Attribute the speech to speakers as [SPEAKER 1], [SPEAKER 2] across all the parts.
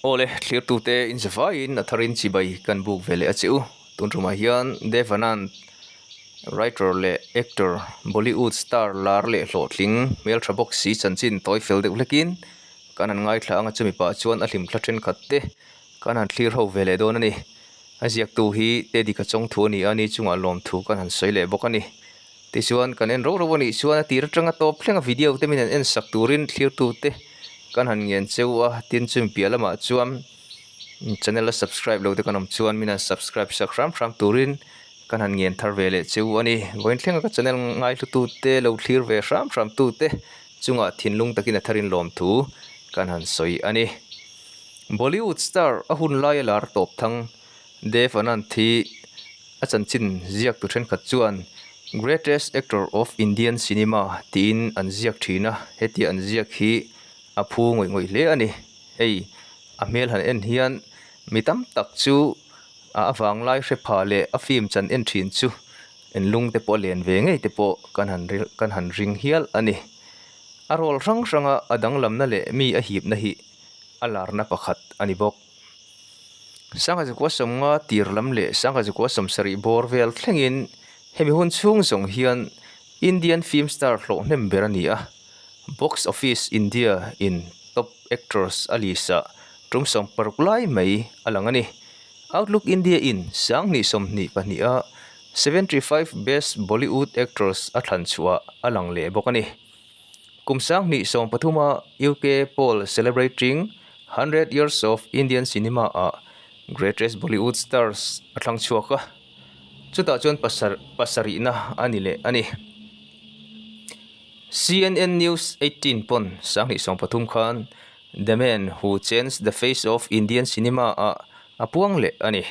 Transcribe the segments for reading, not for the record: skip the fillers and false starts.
[SPEAKER 1] Awle, thlirtute inzavaiin a tharin chibai kan buk ve leh a che u. Tun tumah hian Dev Anand, writer leh actor, Bollywood star lar leh hlawhtling hmeltha bawk si chanchin tawi fel deuh hlekin kan han ngaithla ang a, chumi pah chuan a hlimthla thenkhat te kan han thlir ho ve leh dawn a ni. A ziaktu hi Teddy Kachawng thu a ni a, ni chungah lawmthu kan han sawi leh bawk a ni. Tichuan kan en rauh rauh a nih chuan a tir atanga tawp thleng a video te min han en sak turin thlirtute kan han ngen cheu a, tin chumi piah lamah chuan channel a subscribe lo te kan awm chuan min han subscribe sak hram hram turin kan han ngen thar ve leh cheu a ni. Vawiin thlenga ka channel ngaihlutute lo thlir ve hram hram tute chungah thinlung takin a tharin lawmthu kan han sawi a ni. Bollywood star a hun laia lar tawp thang Dev Anand hi a chanchin ziaktu thenkhat chuan Greatest Actor of Indian Cinema tiin an ziak thin a, hetia an ziak hi a phu ngawih ngawih hle a ni. Hei a hmel han en hian mi tam tak chu a avanglai hre pha leh a film chan en thin chu enlung te pawh a len ve ngei te pawh kan han kan han ring hial a ni. A role hrang hranga a danglamna leh mi a hipna hi a larna pakhat a ni bawk. Sangha zakua sawmnga tir lam leh sangha zakua sawmsarih bawr vel thlengin hemi hun chhung zawng hian Indian film star hlawh hnem ber a ni a, Box Office India in Top Actress a list-ah tum 60 lai mai a lang a ni. Outlook India in 2022 a 75 Best Bollywood Actors a thlan chhuah a lang leh bawk a ni. Kum 2013 a UK poll Celebrating 100 Years of Indian Cinema ah Greatest Bollywood Stars a thlang chhuak a, chutah chuan pasarihna a ni leh a ni. CNN News 18 pawn 2013 khan The Man Who Changed the Face of Indian Cinema ah a puang leh a ni.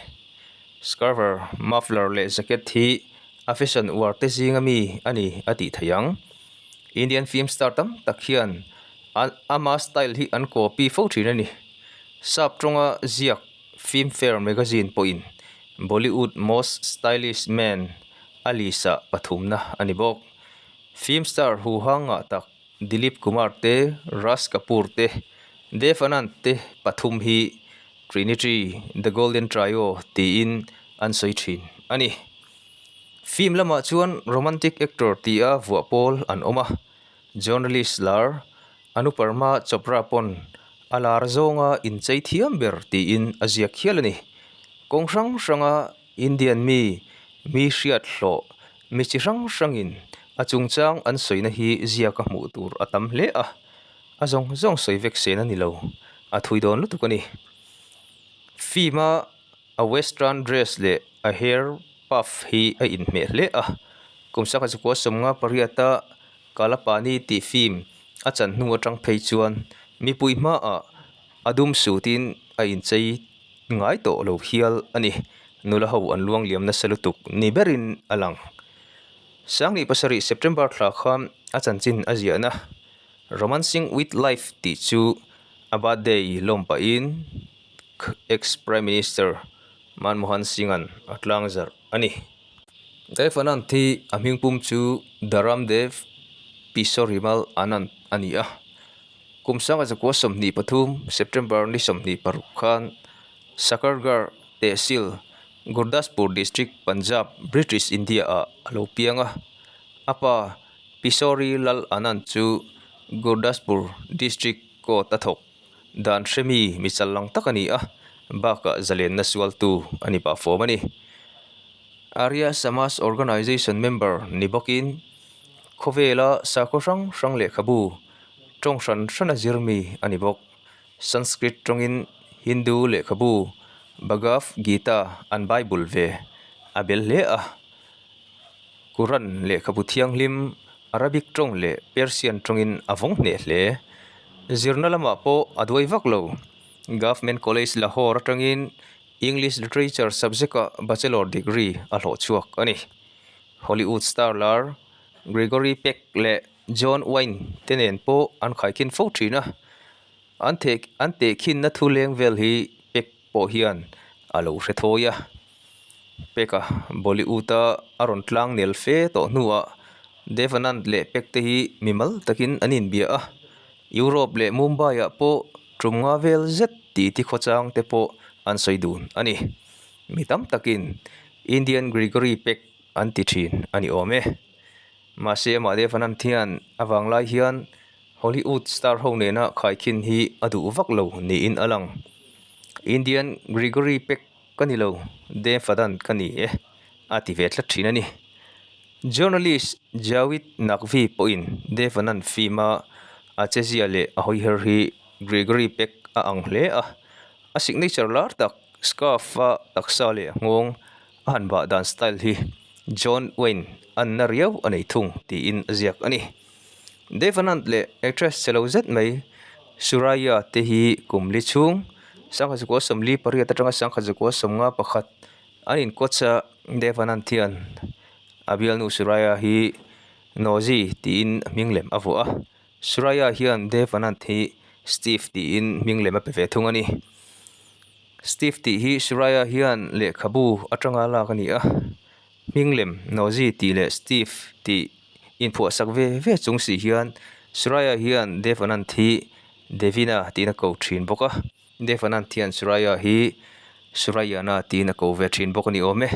[SPEAKER 1] Scarf, muffler leh jacket hi a fashion uar te zinga mi a ni a tih theih ang. Indian film star tam tak hian ama style hi an copy fo thin a ni. Sap tawnga ziak Filmfare magazine pawhin Bollywood Most Stylish Man a list ah pathumna a ni bawk. Film star huha ngah tak Dilip Kumar te, Raj Kapoor te, Dev Anand te pathum hi Trinity, The Golden Trio tiin an sawi thin a ni. Film lamah chuan romantic actor tia vuah pawl an awm a, journalist lar Anuparma Chopra pawn a lar zawnga inchei thiam ber tiin a ziak hial a ni. Kawng hrang hranga Indian mi, mi hriat hlawh, mi chi hrang hrangin a chungchang an sawina hi ziaka hmuh tur a tam hle a, a zawng zawng sawi vek sen a ni lo, a thui dawn lutuk a ni. Film-a A western dress leh a hair puff hi a inhmeh hle a, kum sangha zakua 58 a Kalapani tih film a chan hnu atang phei chuan mipui hmaah a dum sutin a inchei ngai tawh lo hial a ni. Nula ho an luang liam nasa lutuk ni berin a lang. 2007 September thla khan a chanchin a ziahna Romancing with Life tih chu a birthday lawm pahin Ex Prime Minister Manmohan Singh-a'n a tlang zarh a ni. Dev Anand hi a hmingpum chu Dharamdev Pishorimal Anand a ni a. Kum 1923 September ni 26 khan Sakargarh Tehsil, Gurdaspur District, Punjab, British India-ah a lo piang a. A pa Pishori Lal Anand chu Gurdaspur District Court a thawk. Dan hremi mi chal lang tak a ni a, bakah zalenna sualtu a ni pah fawm a ni. Arya Samaj Organisation member ni bawkin khawvela sakhaw hrang hrang lehkhabu tawng hran hrana zir mi a ni bawk. Sanskrit tawngin Hindu lehkhabu Bhagav Gita an Bible ve a bel hle a. Quran lehkhabu thianghlim Arabic tawng leh Persian tawngin a vawng hneh hle. Zirna lamah pawh a duai vak lo. Government College Lahore atangin English Literature subject-ah Bachelor degree a hlawh chhuak a ni. Hollywood star lar Gregory Peck leh John Wayne te nen pawh an khaikhin fo thin a. An theh an tehkhinna thu leng vel hi Peck pawh hian a lo hre thawi a. Peck-a Bollywood-a a rawn tlang nel fe tawh hnuah Dev Anand leh Peck te hi mimal takin an inbia a. Europe leh Mumbai-ah pawh Tum nga vel zet tih ti khawchang te pawh an sawi dun a ni. Mi tam takin Indian Gregory Peck an ti thin a ni awm e. Mahse amah Dev Anand hian a vanglai hian Hollywood star ho nena khaikhin hi a duh vak lo niin a lang. Indian Gregory Peck ka ni lo, Dev Anand ka ni e a ti ve tlat thin a ni. Journalist Jawid Naqvi pawhin Dev Anand film-a a chezia leh a hawiher hi Gregory Peck a ang hle a, a signature lar tak scarf-a taksa leh nghawng a han bah dan style hi John Wayne anna riau a nei thung tiin a ziak a ni. Dev Anand leh actress che lo zet mai Suraiya te hi kum li chhung 1948 atanga 1951 An incoach a Dev Anand hian a bialnu Suraya hi Nozi tiin hming lem a vuah a, Suraya hian Dev Anand hi Steve tiin hming lem a pe ve thung a ni. Steve tih hi Suraya hian lehkhabu atanga lak a ni a, hming lem Nozi tih leh Steve tih inphuahsak ve ve chung si hian Suraya hian Dev Anand hi Devina tiin a ko thin bawk a. Dev Anand hian Suraya hi Surayana tiin a ko ve thin bawk a ni awm e.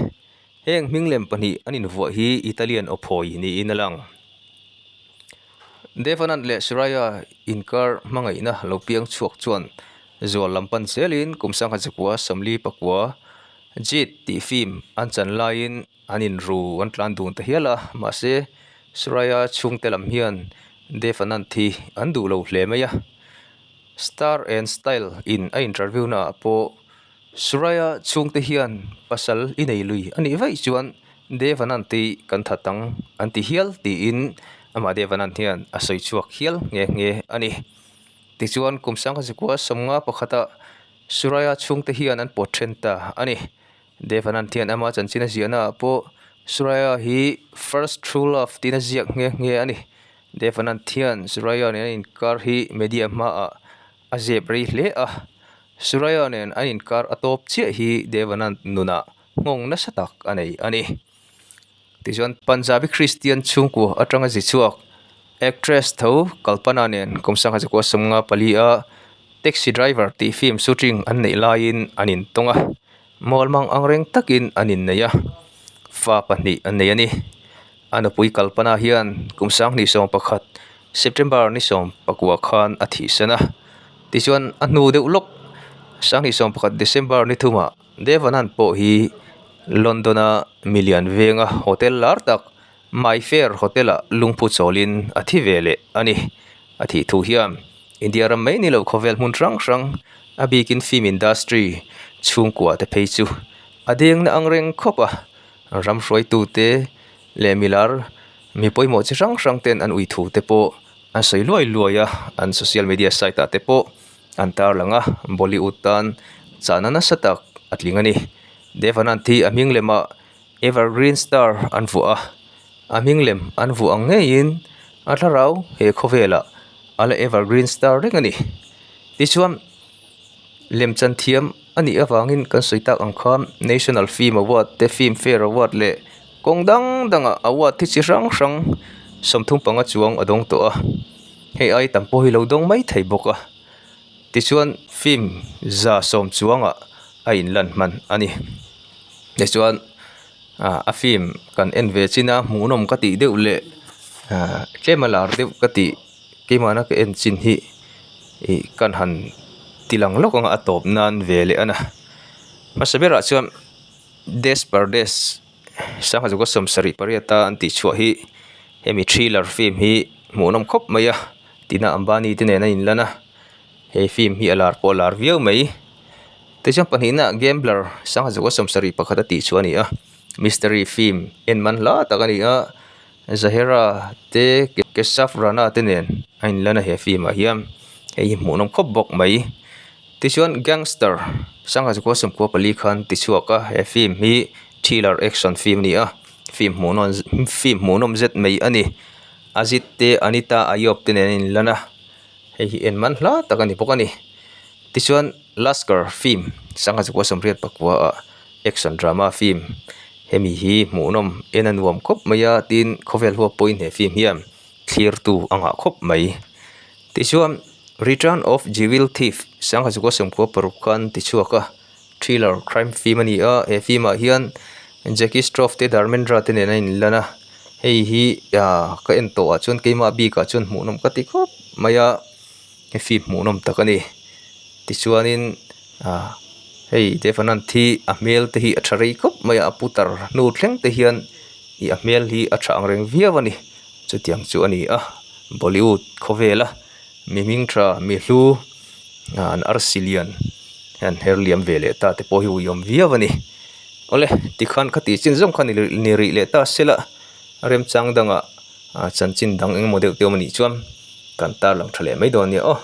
[SPEAKER 1] Heng hming lem pahnih an invuah hi Italian aw phawi niin a lang. Dev Anand leh Suraya inkar hmangaihna lo piang chhuak chuan zual lam pan zelin kum sangha zakua sawmli pakua Jeet tih film an chan laiin an inru an tlan dun ta hial a, mahse Suraya chhungte lam hian Dev Anand hi an duh lo hle mai a. Star and Style in a interview na ah pawh Suraya chhungte hian pasal i nei lui a nih vaih chuan Dev Anand hi kan that ang an ti hial tiin amah Dev Anand hian a sawi chhuak hial nghe nghe a ni. Tichuan kum sangha zakua sawmnga pakhata Suraya chhungte hian an pawt then ta a ni. Dev Anand hian ama chanchin a ziahna ah pawh Suraya hi first true love tiin a ziak nghe nghe a ni. Dev Anand hian Suraya nen an inkar hi media hmaah a zep rei hle a, Suraya nen an inkar a tawp chiah hi Dev Anand nunah nghawng nasa tak a nei a ni. Tichuan Punjabi Christian chhungkua atanga zi chhuak actress tho Kalpana nen kum sangha zakua sawmnga pali a Taxi Driver tih film shooting an neih laiin an intawng a, mualmang angreng takin an innei a, fa pahnih an nei a ni. A nupui Kalpana hian kum sanghnih 11 September ni 19 khan a thihsan a, tichuan a hnu deuh lawk sanghnih 11 December ni thumah Dev Anand pawh hi London-a milian venga hotel lar tak Mayfair Hotel-ah lungphu chawlin a thi ve leh a ni. A thih thu hian India ram mai ni lo khawvel hmun hrang hrang a bikin film industry chhungkua te phei chu a dengna ang reng khawp a. Ram hruaitute leh milar mi pawimawh chi hrang hrang ten an ui thu te pawh an sawi luai luai a, an social media site ah te pawh an tarlang a, Bollywood tan chahna nasa tak a tling a ni. Dev Anand hi a hming lemah Evergreen Star an vuah a, a hming lem an vuah ang ngeiin a thlarau he khawvelah a la Evergreen Star reng a ni. Tichuan. Lemchan thiam a nih avangin kan sawi tak ang khan National Film Award te Filmfare Award leh kawng dang dangah award hi chi hrang hrang 35 chuang a dawng tawh a, hei ai tam pawh hi lo dawng mai thei bawk a, tichuan film 110 chuangah a inlan hman a ni. Tichuan ah a film kan en ve chin a hmuhnawm ka tih deuh leh ah tlem a lar deuh ka tih keimahna ka en chin hi. Ih kan han ti lang lawk ang a a tawp nan ve leh a na hmasa berah chuan Des Pardes sangha zawka 78 a an tih chhuah hi hemi thriller film hi hmuhnawm khawp mai a tina Ambani te nen a inlan a he film hi a lar pawh a lar viau mai tichuan pahnihna Gambler sangha zawka 71 a tih chhuah a ni a mystery film en man hla tak a ni a. Zahira te Keshav Rana te nen a inlan a he film ah hian hei hi hmuhnawm khawp bawk mai tichuan gangster sangha zakua 94 khan ti chhuak a he film hi thriller action film a ni a film hmuhnawm film hmuhnawm zet mai a ni Ajit te Anita Ayob te nen an inlan a hei hi en man hla tak a ni bawk a ni tichuan Lasker film sangha zakua 89 ah action drama film hemi hi hmuhnawm en a nuam khawp mai a tin khawvel huap pawhin he film hian thlir tu a ngah khawp mai tichuan return of jewel thief. Sangha Zukua Sawmkua paruk khan ti chhuak a, thriller crime film a ni a, he film ah hian Jackie Shroff te Dharmendra te nen a inlan a, hei hi ah ka en tawh ah chuan keimah bik ah chuan hmuhnawm ka ti khawp mai a, he film hmuhnawm tak a ni. Tichuanin ah hei Devanand hi a hmel te hi a tha rei khawp mai a, a putar hnu thleng te hian ih a hmel hi a tha ang reng viau a ni, chutiang chu a ni a, Bollywood khawvela. Mi hming tha mi hlu an arsi lian hian her liam ve leh ta te pawh hi ui awm viau a ni. Awle tikhan ka tih chin zawng kha ni rih leh ta sela remchang dangah chanchin dang engemaw deuh te awm a nih chuan kan tarlang tha leh mai dawn nia aw.